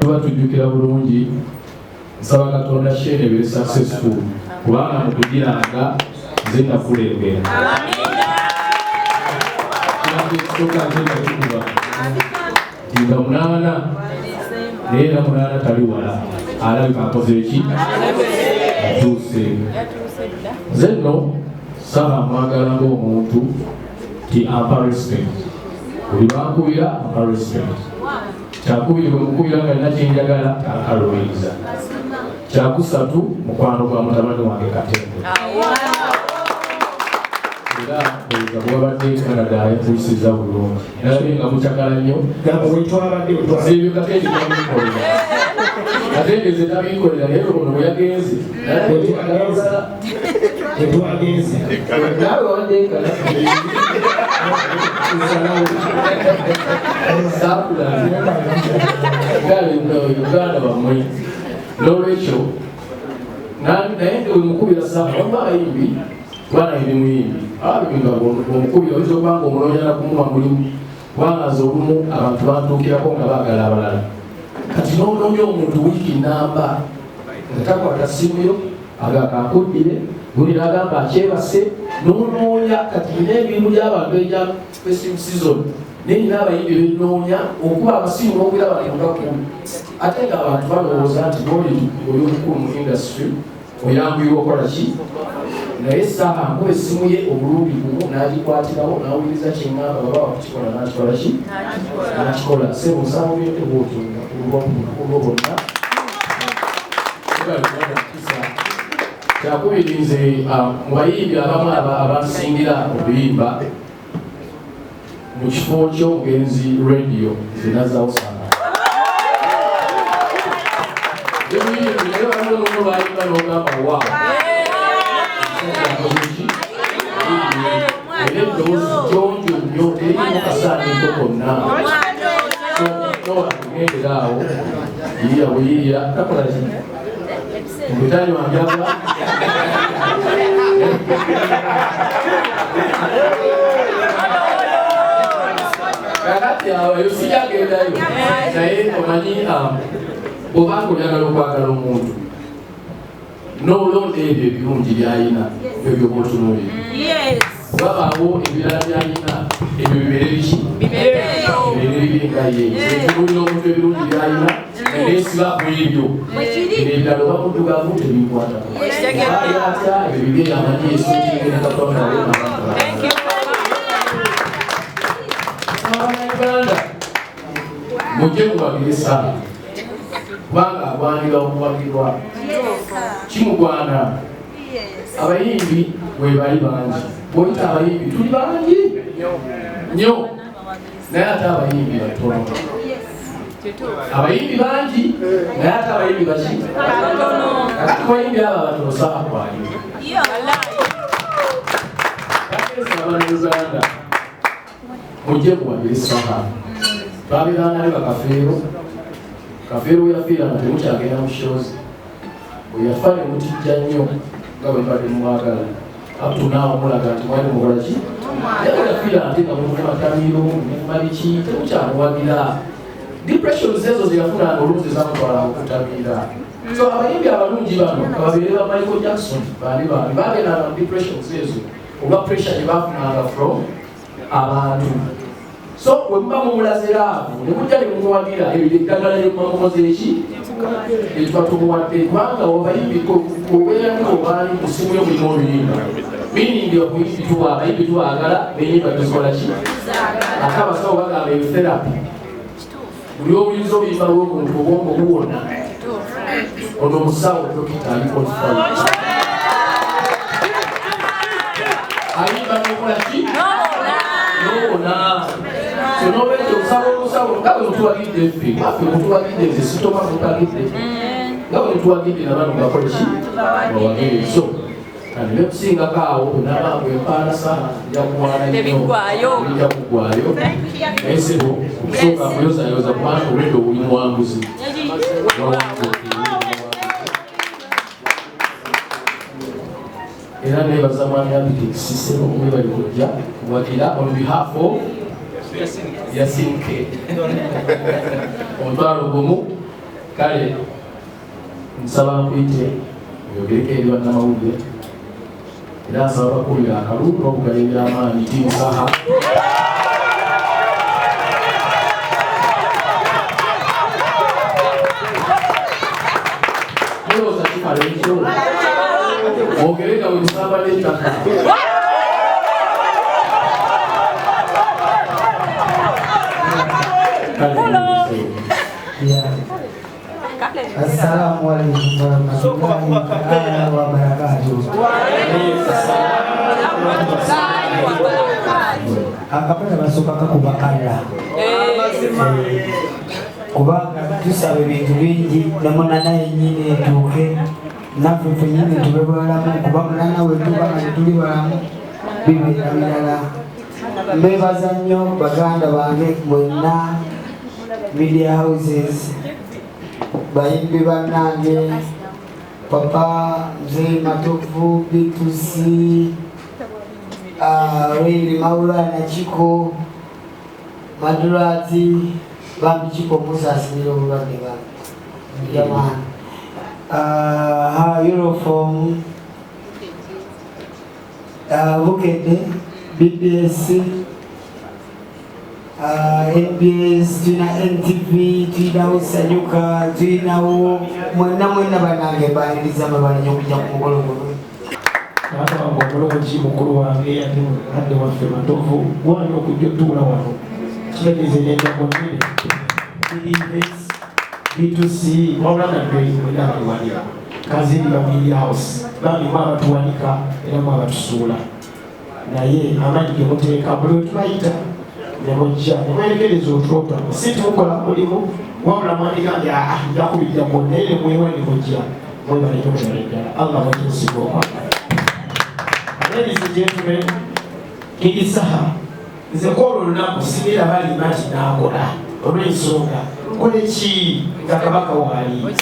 Bwe tuba tujjukira bulungi, nsaba Katonda show eno ebeere successful, kubanga mu kugiranga nze nakulembera. Ekisooka nze nakikuba nti nga 8, naye era 8 tali wala, alabika akoze eki, atuuse. Nze nno Saha mwagala ng'omuntu ti ampa respect, buli bankubira ampa respect. Kyakubiri, bwe mukubira nga nina kyenjagala tankalubiriza. Kyakusatu, mukwano gwa mutabani wange Katende, era olowooza bwabadde Canada yakuyisiza bulungi, nalabye nga mukyagala nnyo. Ebyo Katende tabinkolera, Katende nze tabinkolera, naye ono bwe yagenze. Tetwagenze. Naawe wabadde kala saakulabye kale Uganda wammwe. N'olwekyo naye bwe mukubira Saha, waliwo abayimbi, kubanga ndi muyimbi, abayimbi nga bwomukubira oyinza okuba nga omunoonya nakumuwa mulimu, kubanga nze olumu abantu bantuukirako nga baagala abalala. Kati n'onoonya omuntu wiiki namba nga takwata simu yo, agakakuddire gundi n'agamba akyebase, n'onoonya. Kati nina emirimu gy'abantu egya festive season, naye nina abayimbi benoonya okuba amasimu n'okwira abantu nga 10, ate nga abantu balowooza nti boli oli omukulu mu industry oyanguyirwa okukola ki. Naye Saha nkuba essimu ye obulungi gumu n'agikwatirawo n'awuliriza kyeŋŋamba, baba wakukikola n'akikola ki, n'akikola. Sebo, nsaba ogende bwotyo olwo bonna. Kyakubiri, nze mu bayimbi abamu abansingira okuyimba mu kifo ky'omugenzi Radio, nze nazzawo Saha. Emuyimbi, naye waliwo n'omu bayimba n'ogamba, "Wa era eddoboozi jjonjo nnyo, teriimu kasaaniko konna." Nola kugendera awo, yiya buyiiya takola ki mubitali wanjaba. Kakati awo eyo sijagendayo, naye omanyi bw'obanga oyagala okwagala omuntu n'olonda ebyo ebirungi by'alina, ebyo byoba otunuulira, wabaawo ebirala by'alina, ebyo bibeere biki, bibeere bibi. Nga ye ntunuulira omuntu ebirungi by'alina, neesiba ku ebyo, ebirala oba muddugavu tebinkwatako, oba atya, ebyo bibye, amanyi esuutingene Katonda we n'abantu. Uganda, mujje muwagire Saha, kubanga agwanira okuwagirwa, kimugwana. Abayimbi webali bangi, bwoyita abayimbi tuli bangi nnyo, naye ate abayimbi batono. Abayimbi bangi, naye ate abayimbi baki? Kakati bayimbi abo abatono, Saha kwali. Uganda, mujje muwagire Saha. Twabeeranga ne bakafeero. Kafeero we yafiira nga temukyagenda mu shows, bwe yafa ne mutijja nnyo nga bwe mbadde mumwagala. Up to now mulaga nti mwali mukola ki, naye bwe yafiira ate nga mumuma tamiro mumuma biki, temukyamuwagira. Depressions ezo zeyafunanga oluusi zamutwala okutamiira. So abayimbi abalungi bano kababeere ba Michael Jackson, bani bani, bagendanga mu depressions ezo olwa pressure gye bafunanga from abantu. So bwe muba mumulaze love ne mujja ne mumuwagira, ebyo eddagala lye muba mukoze eki etuba tumuwadde, kubanga obayimbi obeeramu obaali mu simu yo mulimu oluyimba, meaning okuyimbi tuba abayimbi tubaagala n'enyimba tuzikola ki. Ate abasawo bagamba eyo therapy, buli owuliriza oluyimba lw'omuntu obwongo buwona. Ono omusawo dokita ali qualified, ayimba n'okola ki, nowona. So nolwekyo osaba omusawo, nga bwe mutuwagidde ffe, ffe mutuwagidde, nze sitoma mutagidde, nga bwe mutuwagidde nabano bakole ki, bawagire. So kandi nekusingako awo nabanga empaana Saha nja kuwaana nnyo, bijja kuggwayo. Naye sebo, okusooka kuyozayoza, kubanga olwedde oli muwanguzi. Wawangudde. Era nebaza mwami Abitex sebo, mwebali kujja kuwagira on behalf of Yasin K, 10,000. Kale nsaba nkuyite oyogereko eri bannamawulire, era nsaba bakubira akalulu n'obugalo eby'amaanyi. Team Saha. Mulowooza kimala ekyo? Mwogere nga bwe musamba n'ettaka. Kale. Yeah. Assalamu alaikum warahmatullahi ta'ala wabarakatuh. Akapera basooka kakuba kala, kubanga tusaba ebintu bingi, ne munana yennyini etuuke, naffe ffennyini tube balamu, kuba munana wetuba nga tetuli balamu bibeera birala. Mbebaza nnyo baganda bange mwenna, media houses, bayimbi bannange, papa Mzee Matovu, B2C, Reili Maulana, Chiko Madurati, bambi Chiko musaasirira obulwadde bambi jamani, Euroform, Bukedde, BBS, NBS, tulina NTV, tulinawo Sanyuka, tulinawo mwenna mwenna. Bannange, mbaniriza mwebalinye okujja ku mukolo guno. Taata wange omulungi, mukulu wange ate mukadde waffe Matovu, gwani okujja otuula wano kitegeeza enendago nnene. BBS, B2C, wabula nga mwena baliwalira kazindi ba media house, bambi mwabatuwanika era mwabatusuula, naye amaanyi ge muteeka buli wetubayita nemujja nemwerekereza otulo si tumukola mulimu, wabula mwandigambye aa nja kubijjako, naye nemwewa nemujja. Mwebale nnyo mwebale ddala. Allah wakinsiga okwagala. Ladies and gentlemen, King Saha, nze kwolwo olunaku sibeera balima nti naakola olw'ensonga nkole ki nga kabaka waali.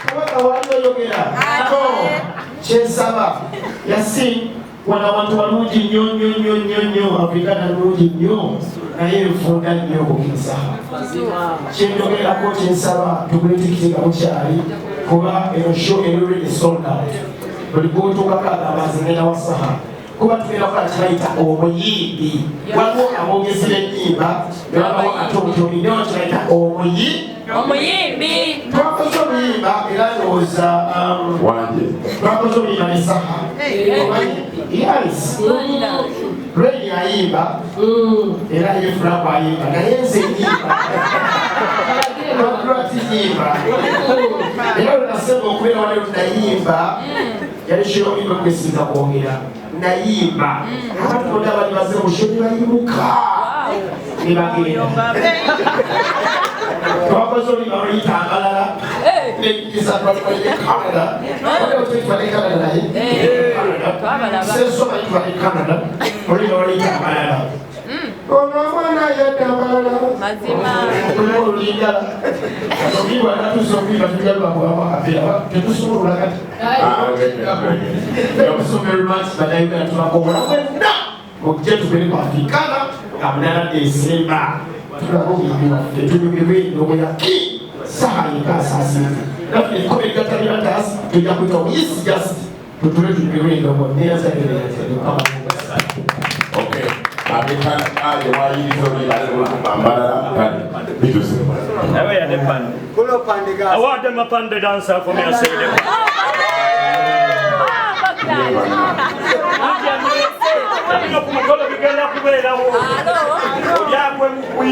Kabaka waali oyogera no kyensaba. Yasin, wano awantu walungi nnyo nnyo nnyo nnyo nnyo, Afrikana nungi nnyo, naye nfunda nnyo ku King Saha. Kyenjogerako, kyensaba, tugule tikiti nga bukyali, kuba eno show eri already sold out. Buli gwotuukako agamba nze ngenda wa Saha, kuba tugenda kukola kibayita omuyimbi. Waliwo aboogezi b'ennyimba newabawo ate omutomi, naye kibayita omuyi Omuyimbi. Twakoze oluyimba era ndowooza Wange. Twakoze oluyimba ne Saha. Yes, Ray ayimba era ye Franco ayimba, naye nze nyimba, Lwaki nyimba? Era lwenasemba okubeera wano nayimba, yali show oyimba kwesinza kwogera, nayimba, abantu bonna bali baze mu show ne bayimuka ne bagenda. Twakoze oluyimba luyita amalala nekisa twali Canada, twali Canada, naye Senso bali twali Canada, oluyimba luyita amalala. Ono omwana yadda amalala. Mazima. Olulingala oluyimba natuusa okuyimba tugalwakubamu akapiira tetusobola kati. Thank you so very much, bannayuganda. Tubakowola mwenna mujje tugende ku Africana nga 8 Desemba, tulabe omuyimbi waffe, tunyumirwe endongo ya King Saha yeka asaasinze. Naffe ebikomo ebigatta taasi tujja kuyita omuyisi, just tutule tunyumirwe endongo neyazaereyazaekama. Okay. Abekana aye wayiriza oluyimba mbalala kale bituse. I want them up on the dancer for me, I say them. Bino ku mukolo bigenda kubeerawo. Olyagwe mugwi.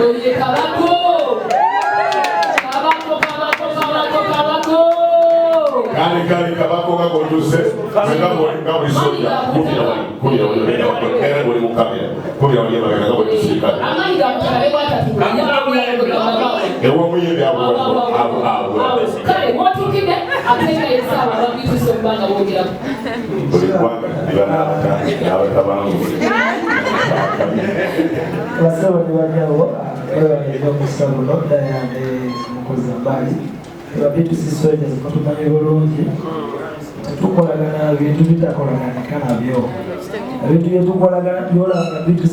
Oye kabako! Kabako, kabako, kabako, kabako! Kale kale, kabako gakotuse nga buli soja kubira wali, kubira wali era buli mu kamera, kubira wali emabega nga buli musirikale. Amaanyi ga mutale bwatatu. Ew'omuyimbi abo abo abo. Kale mwotuukidde ate nga essaawa ababituuse okuba nga boogeraku. Buli ggwanga liba n'abatabangu. Basebo ne bajjawo, webaleka omusa guno dayande mukozi mbali eba B2C Soldiers, mutumanyi bulungi, tetukolagana bintu bitakolaganika nabyo, ebintu byetukolagana byolaba B2C.